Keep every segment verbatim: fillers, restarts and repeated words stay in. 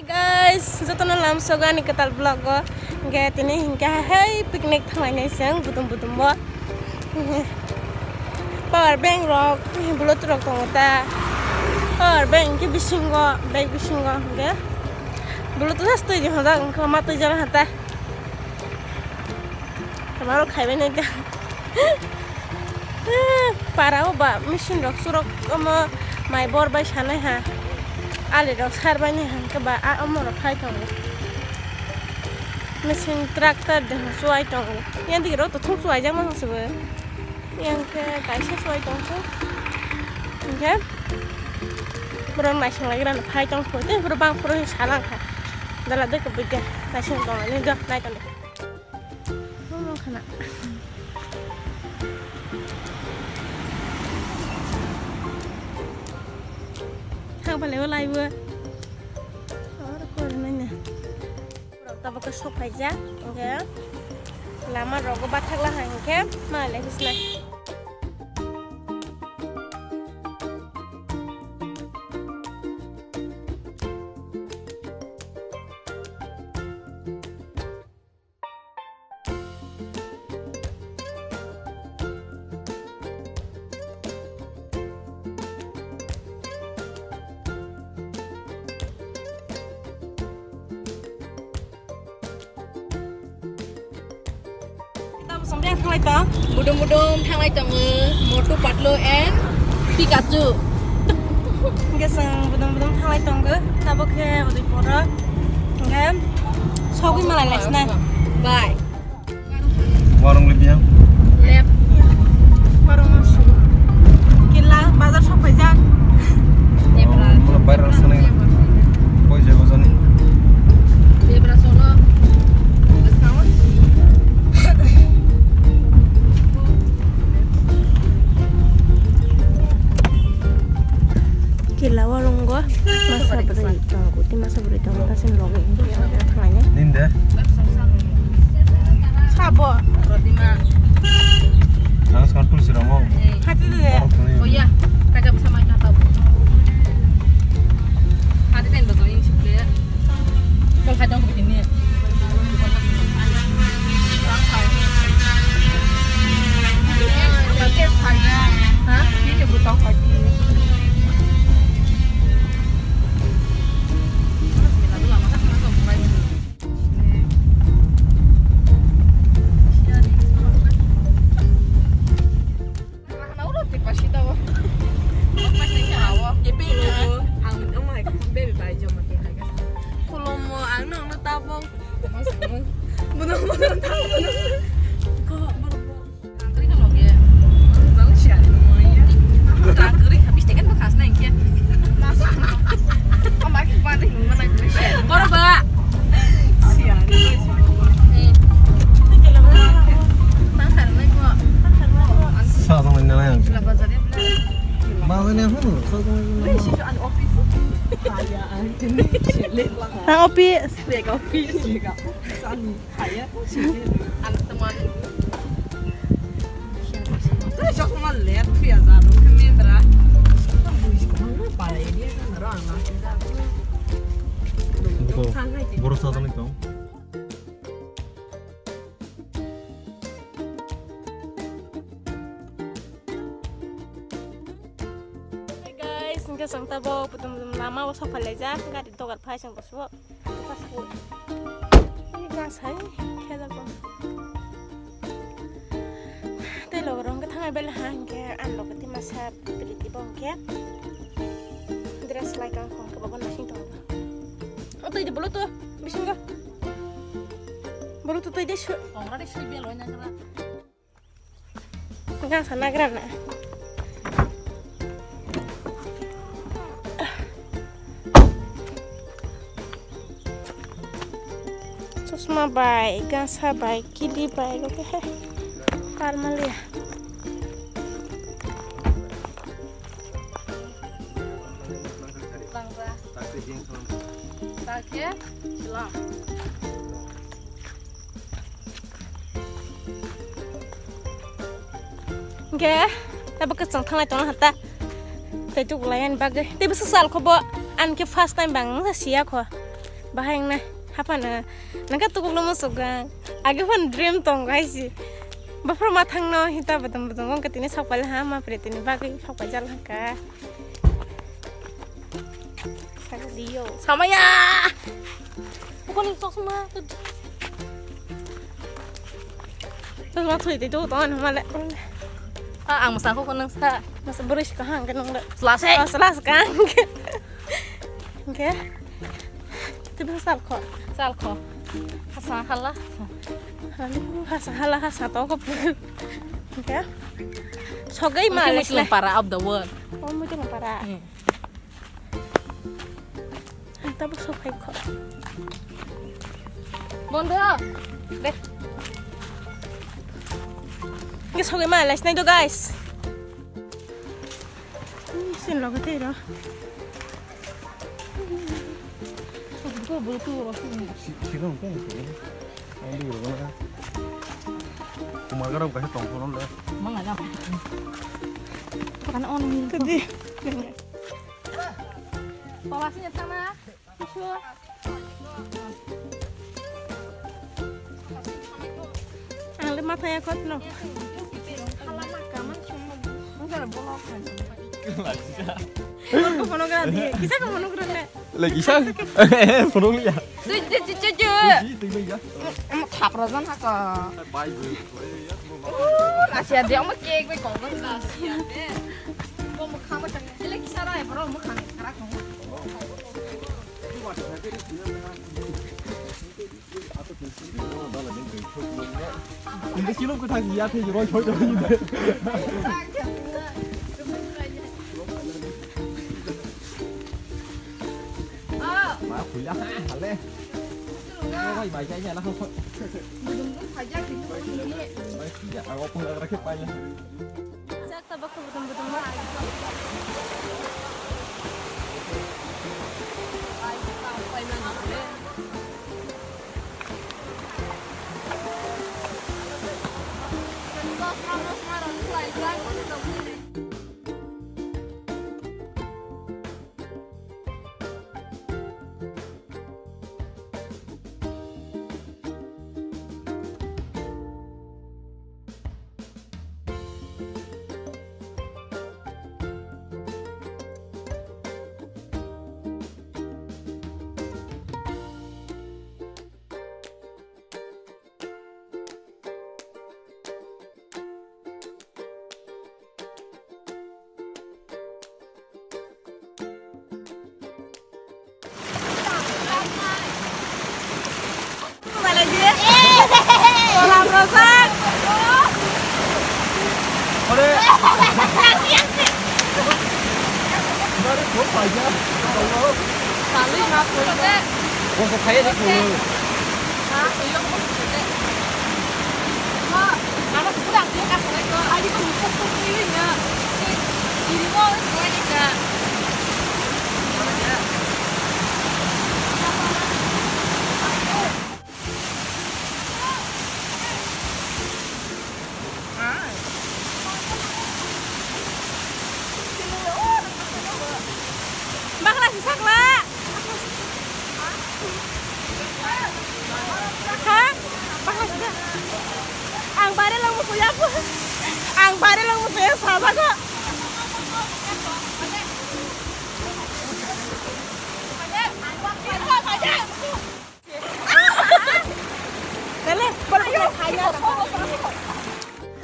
Guys, jotono lamsogo ani kwtal vlog o. Hingke tini hingke hai picnic thanglainai chwng budum budum bo. Power bank rok, bluetooth rok tongo ta. Power bank hingke bisingo, bag bisingo hingke. Bluetooth has twi di hwnjak wngkha ma twi jana hata. Tamo rok khaibai nai ta. Para o ba machine rok surok omo mai bor bai sanai ha. Ali rok sar bai nai ha hwnkhe ba a omo rok khai tongo. Machine tractor de ho suai tongo. Yang digi rok to thung suai jak ma se bo. Yang khe kaisa suai tong khe. Hingkhe borok naising lai gra phai tong kho. Tei borok bang phuru salang kha. Dala de ko bide naising tong ani do nai tong de. Omo khana. Thang pale o laibo. Or kor nanya. Borok tabuk khe sok phaijak, hingkhe lama rogo bathak laha hingkhe ma le hisnai. Kita bosong dia thanglai tong. Mudum mudum thanglai tongo, motu patlu and Pikachu. Hingke chwng budum budum thanglai tongo. Tabuk khe Udaipur o. Hingke sogwi malai laisina. Bye. Warung le biang. Lep. Warung su. Kila bazar sok phaijak. Debra. Mula bayar sana. Koi jago jani. Debra solo. Kila warung go. Masa bwrwi tongo, tei masa bwrwi tongo, ta chini logi wngkha khlainai. Nini de? Sabo. Ang sekarang tulsi romo. Hati de. Borok tuni. Oh iya, kaja bwsa mai kata. Hati den bodo ini sih. Kau kacang begini. Kolomo, ang nang na tabok. Bono, bono, tabok, bono. Ko, bono, bono. Ang kari ka loge. Ang jang siya, no, ya. Ang kari ka, bis tekan ba khas na, ingke. Ang baki pa de, mana kari. Boro ba. Siya, no, siya. Eh. Tang sar na ko. Sa sa na na yang. Sila ba jare. Ba jare hu, sa sa na. Wei, si an office. Ang office. Bag office. Bag office. Ani kaya. Ang teman. Terus sok mal lihat dia jadu kemendra. Pada dia kan orang lah. Bukan. Boros satu nih, Kong. Hey guys, hingke chwng tabok budum budum lama o sok phailai jak, gari dogar phai chwng bwswk. Ih, gasa, ih, khe jak bo. Tei logo rong khe thangai bele ha hingke, ang logo tei masa pili tei bo hingke. Dress lai kang khong khe bo nasing tongo. O tei de bolo to, bisingo. Bolo to tei de su. Tongra de sui belo na kara. Gasa nagra na. Chosma bai, gasa bai, kili bai, loke he. Parmalia. Langsa. Takhe, lang. Hingke, tabo kwchwng thanglai tongna hata. Tei tukulai ani bagwi. Tei bwswk sal kho bo. Ani khe first time bang wngkha siya kho. Bahai wngnai, haphano nangkhe tukukno muchukgo ang. Age phano dream tongo hai si. Bophor mathangno hita bodom bodom wngkha tini sokpal ha, ma pre tini bagwi sokpal jal hangkha. Saga diyo. Samaya! Ukoni chosma. Chosma thwi twi tu ton male. Ah, ang masang ko nang sa. Masa bwrwi si kahang ke nang le. Sla se. Oh, sla se kang. Oke. Tibang sal kho. Sal kho. Hasa hala. Halu hasa hala hasa to ko. Oke. Sogai ma le. Muslim para of the world. Oh, Muslim para. Hmm. Ang tabuk sophai kho. Bondo. Deh. Ini sogai ma le sinai do guys. Sin logo tei ro. Ko bulu tu ro. Si, si ro ko. Ang di ro na. Kumar garap kasi tong kono le. Mana na. Kan on ni. Tadi. Pawasnya sama. Ang le mathaya khotno. Kisa ka phone gra di, kisa ka phone gra le. Lagi sa? Phone liya. Tu tu tu tu tu. Ji tu ya. Thapra jan haka. Bye bye. Asia de, omo cake bai kong bai na asia de. Bo mo khama chang. Ele kisa ra e bro, mo khama khara kong. Hindi sino ko thang ya the roi choi choi. Ma khuya ha hale. Bai bai jai ya la ko. Bai ya, ago pung la rakhe pai ya. Sak tabak ko budum budum ma. Bakla si sakla. Ha? Bakla si da. Ang bare lang mo kuya po. Ang bare lang mo kuya sabago.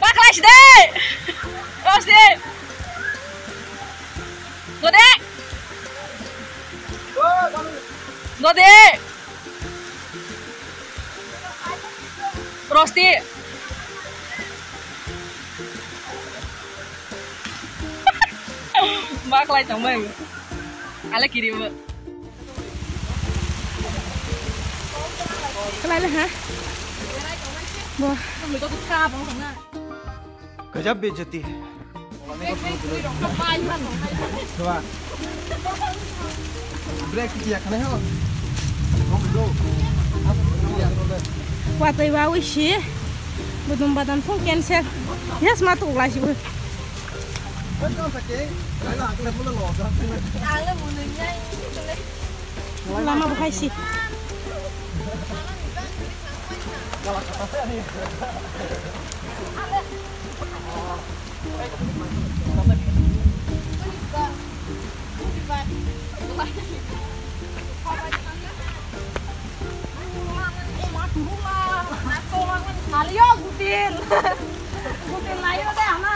Bakla si de! Bakla si de! Dode! Dode! Rosti! Bakla tongbai. Ale kiri bo. Kalai le ha? Bo. Gajab bejati hai. Break kiya khana ho. Watwi wa wisi. Budum badam thung cancel. Yes ma tu lai si bu. Lama bahai si. Salio gutil. Gutil layo de ama.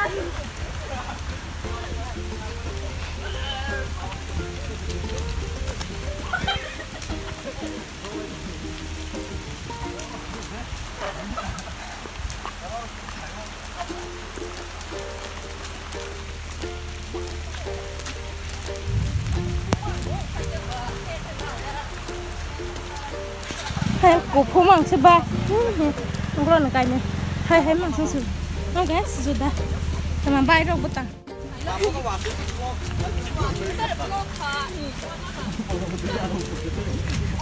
Hai, kuphum ang se ba. Ngro no kaine. Hai, hai, mang sang su. Oke, sudah. Sama bai rok butang.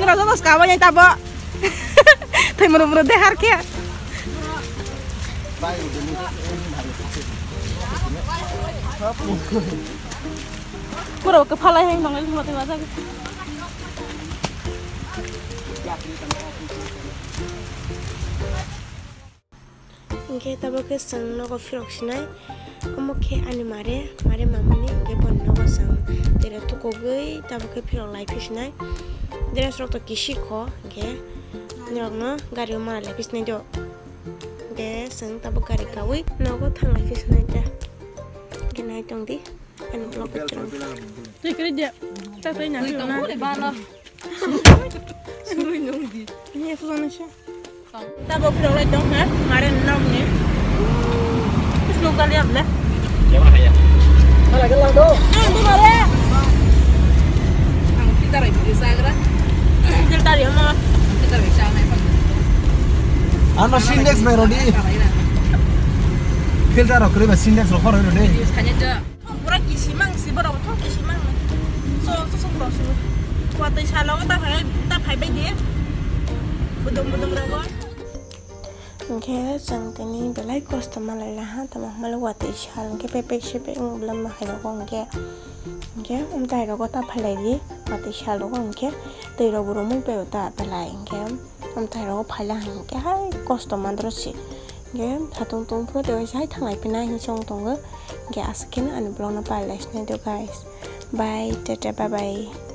Kira sama sekawanya tabo. Thai muru muru deh harke. Kura ke phalai hai nong el mati mata. Hingke tabuk khe chwng nogo phirok sinai. Omo khe ani mare, mare mamani hingke boni nogo chwng tere tukugwi tabuk khe phirok lai phi sinai. Dress rok to kisi kho hingke norokno gari o mara lai phi sinai do. Hingke chwng tabuk gari kawi nogo thang lai phi sinai ta. Hingke nai tong di ani vlog o chwng. Twi kwrwi de. Ta twi na twi na. Surui nung di. Ini aku sana sih. Tabuk phirok lai tong ha, mare nok ni. Is nuk kali able. Siapa namanya? Mana gelang tu? Ah, tu mare. Ang filter itu disagra. Filter ya ma. Filter bisa naik. Ano Sintex mai rodi. Filter rok kri ba Sintex rok khoro rodi. Use kanya je. Pura kisimang si borok thok kisimang. So so so borok si. Watwi salo ta phai ta phai bai di. Budum budum rogo. Hingke chwng tini belai kosto malai laha tamo hwnmale watwi sal hingke pepek sepek wng belai ma hai rogo hingke. Hingke umtai rogo ta phalai di watwi sal rogo hingke twi rok bo romwi pai ta belai hingke. Amthairok phaila hinkhe hai kosto mandro se. Hinkhe satung tungphuru tei waisa hai thanglai phina hinwi chong tongo. Hinkhe aswk kheno ani vlogno pailai sinai do guys. Bye, tata, bye bye.